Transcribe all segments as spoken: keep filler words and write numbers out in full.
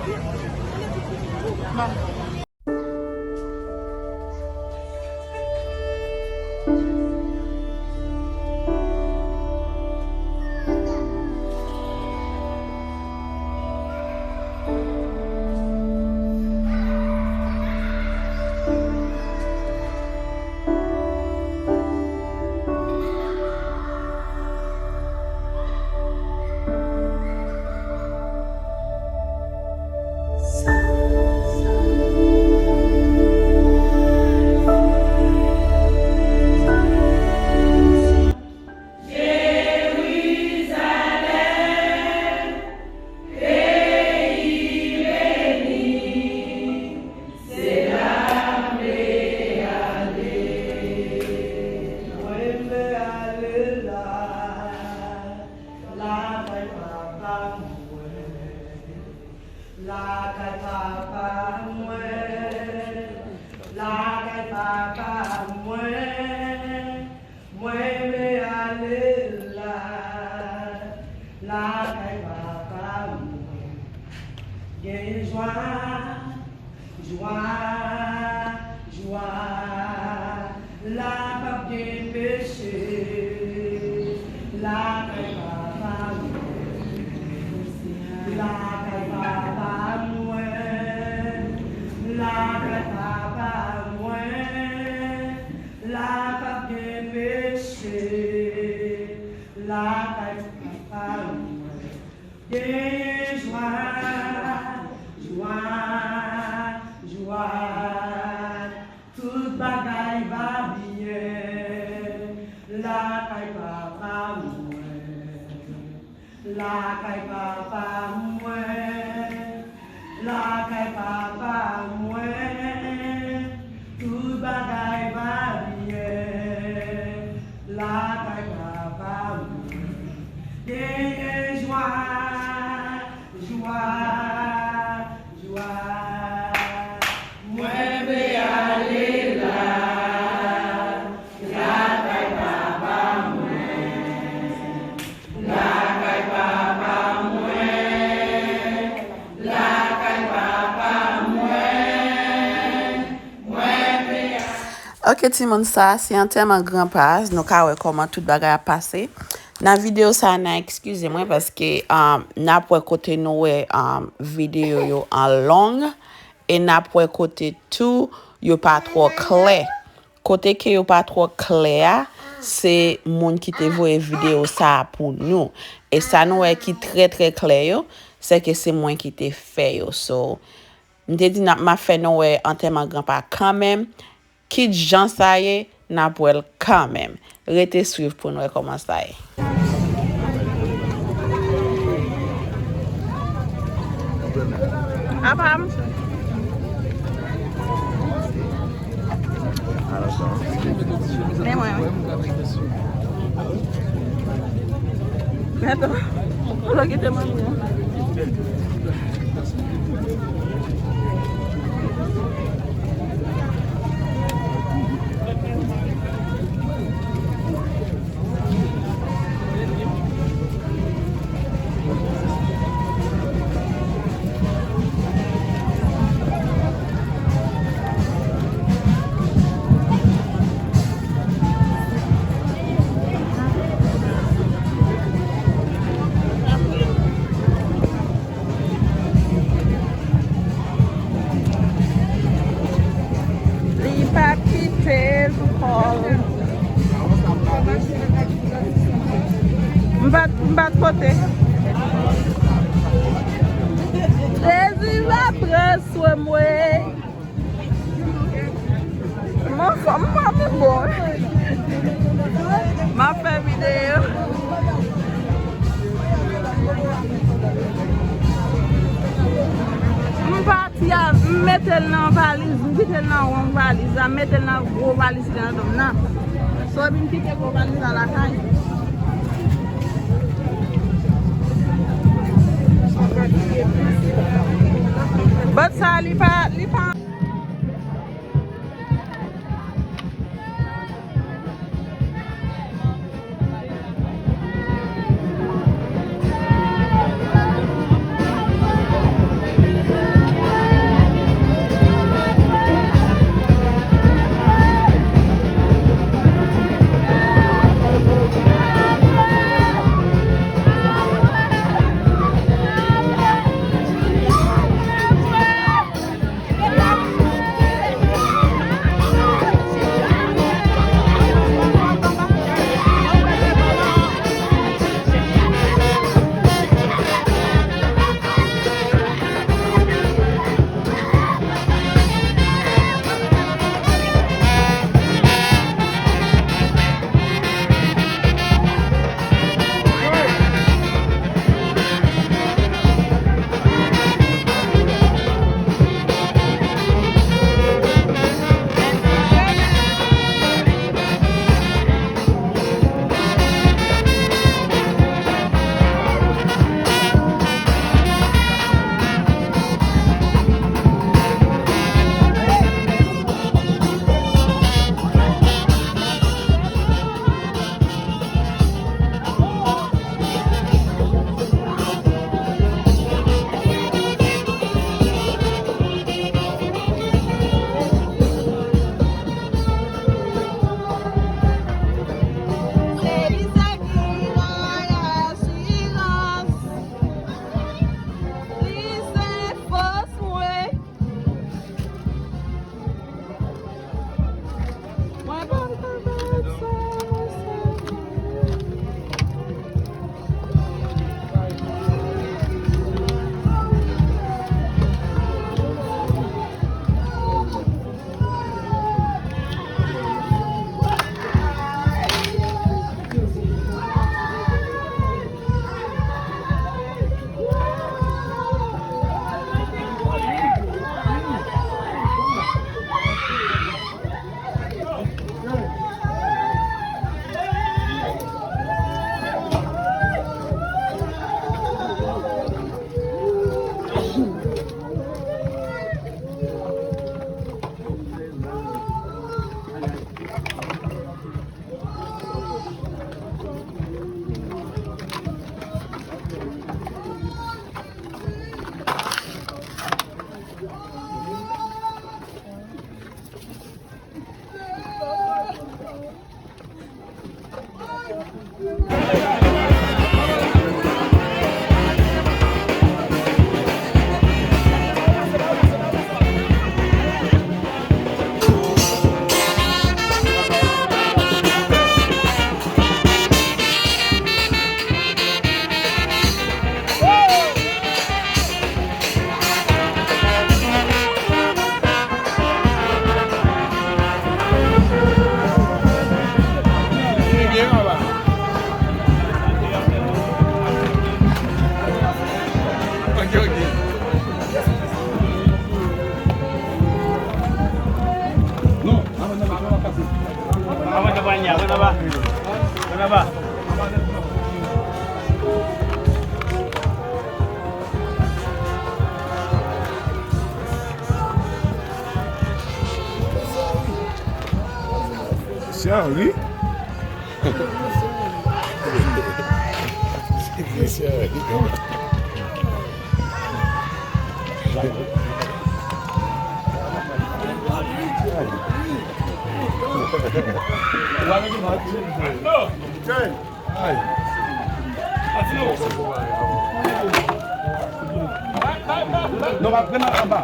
Mwen vle ale la, lakay papa mwen. Lakay papa mwen, lakay papa mwen, mwen vle ale la, lakay papa mwen. Gen jwa, jwa, jwa. La p ap gen peche lakay papa mwen. Lakay papa mwen. Lakay papa mwen. La p ap gen peche lakay papa mwen. Genyen jwa, jwa, jwa. Tout bagay va byen lakay papa mwen. Lakay papa mwen. Lakay papa mwen. Tout bagay va byen lakay papa mwen. Genyen jwa, jwa, jwa. Mwen vle ale la, lakay papa mwen. Lakay papa mwen. Lakay papa mwen. Mwen vle ale. Ok, timoun, sa se antèman granpa. Nou ka wè kòman tout bagay ap pase. Nan videyo sa a, n a eskize mwen paske, um, n ap wè kote nou wè, um, videyo yo an long, e n ap wè kote tou yo pa twò klè. Kote ke yo pa twò klè a, se moun ki te voye videyo sa a pou nou. E sa nou wè ki trè, trè klè yo, se ke se mwen ki te fè yo. So, m te di n ap, m ap fè nou wè antèman granpa kanmenm. Kit jan sa ye, n ap wè l kanmenm. Rete swiv pou n wè kòman sa ye. Apa m? Men mwen, wi. Men tou, ou lo kite manmi an. Li pa kite l pou kò l. M pa t, m pa t pote. Jezi va pran swen mwen. M anfòm, m pa pi bon. M ap fè videyo. M pati a, m mete l nan valiz, m kite l nan won valiz la, m mete l nan gwo valiz ki te nan do m nan. So, epi m kite gwo valiz la lakay. But sa, li pa, li pa. Laba. Mesye Henry. Mesye Henry. Non, pa pran anba.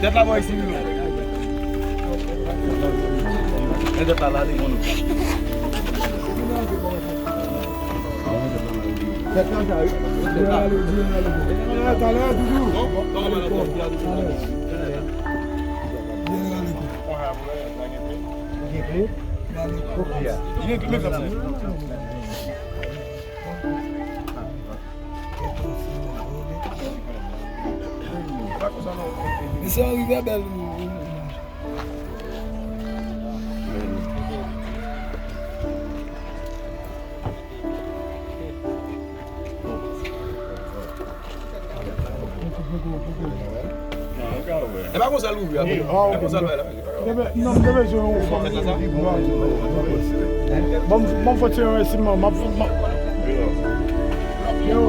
Tèt la bò isi wi. Men tèt la la li bon nou. Tèt la sa wi. Talè, talè, toujou. Talè. Gen kle? Gen kle, men sa. Mesye Henry fè bèl. E pa konsa l ouvri a. E pa konsa l bay la. Non, m te bezwen yon fòm. Bon, bon, fò tire yon esiman. M ap, m ap. Yo.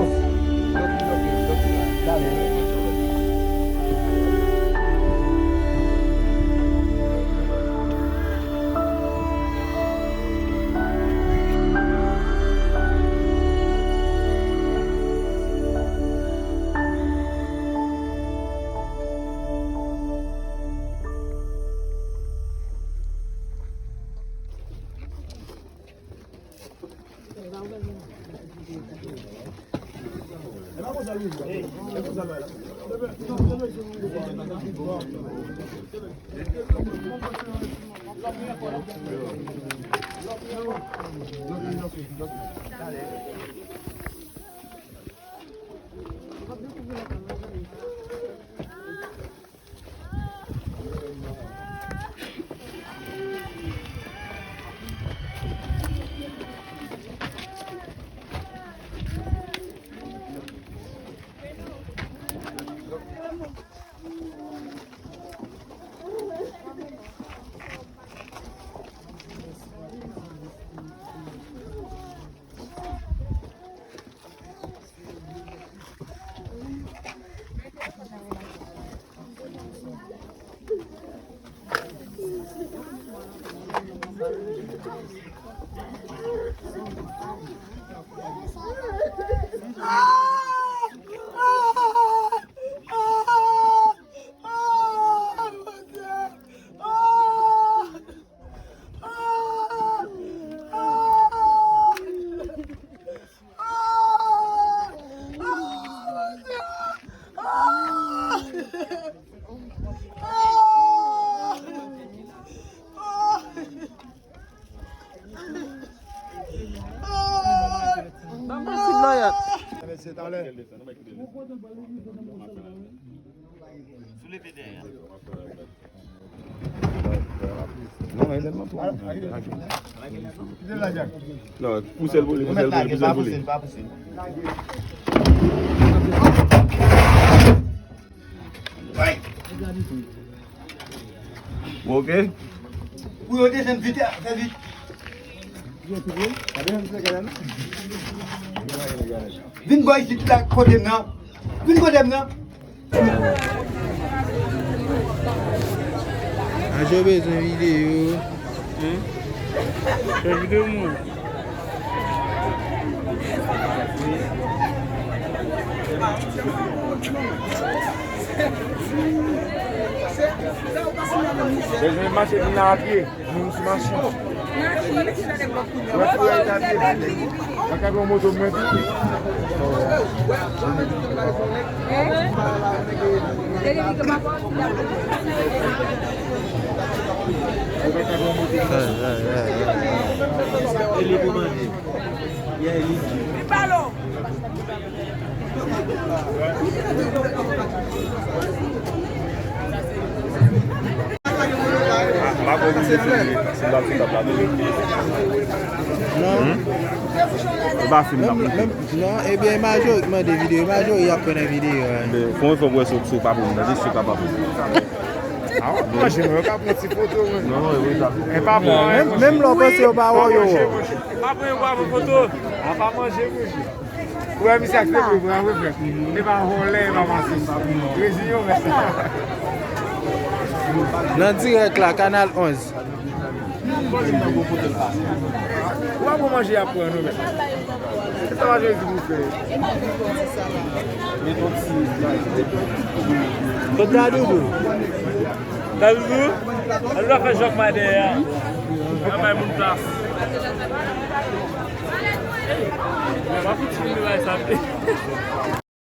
Ban m pran ti dlo yòt. Non, pouse l pou li, pouse l pou li, pouse l pou li. Bon, ok. Pou yo desann vit, fè vit. Vin bò isit la, kote m nan. Vin kote m nan. Ajo bezwen videyo. Fè videyo mwen. Bezwen mache vin la a pye. Nou sou machin. Mwen tou wè ta pye. Mwen ka pran moto mwen tou. Mwen ka pran moto mwen. Li pou manje. Yeah, li. Non. Hmm? E pa fim nan. Menm, menm, non, ebyen, majori k mande videyo, majori y ap pran nan videyo, eh. Fè yon efò pou wè si w pa pou mwen, si w pa pou mwen. Ah, manje, mwen, yo ka pran ti foto, mwen. Non, non, e vre sa. E pa bon, menm, menm lè w panse yo pa wè w, yo wè w. Pa pran yon bravo foto. A pa manje, manje. Ou wè misye ak pepe, bravo, frè. E pa vòlè, e pa masis. Reziyen w, mèsi. Nan dirèk la, Kanal onz. Ou pa bon manje y ap pran, non, mèsi. Se sa manje di pou fè. Kot Dadoudou? Dadoudou? Dadoudou ap fè jòk may dèyè a. Ap bay moun plas. Ey, pa fouti vin bay sa.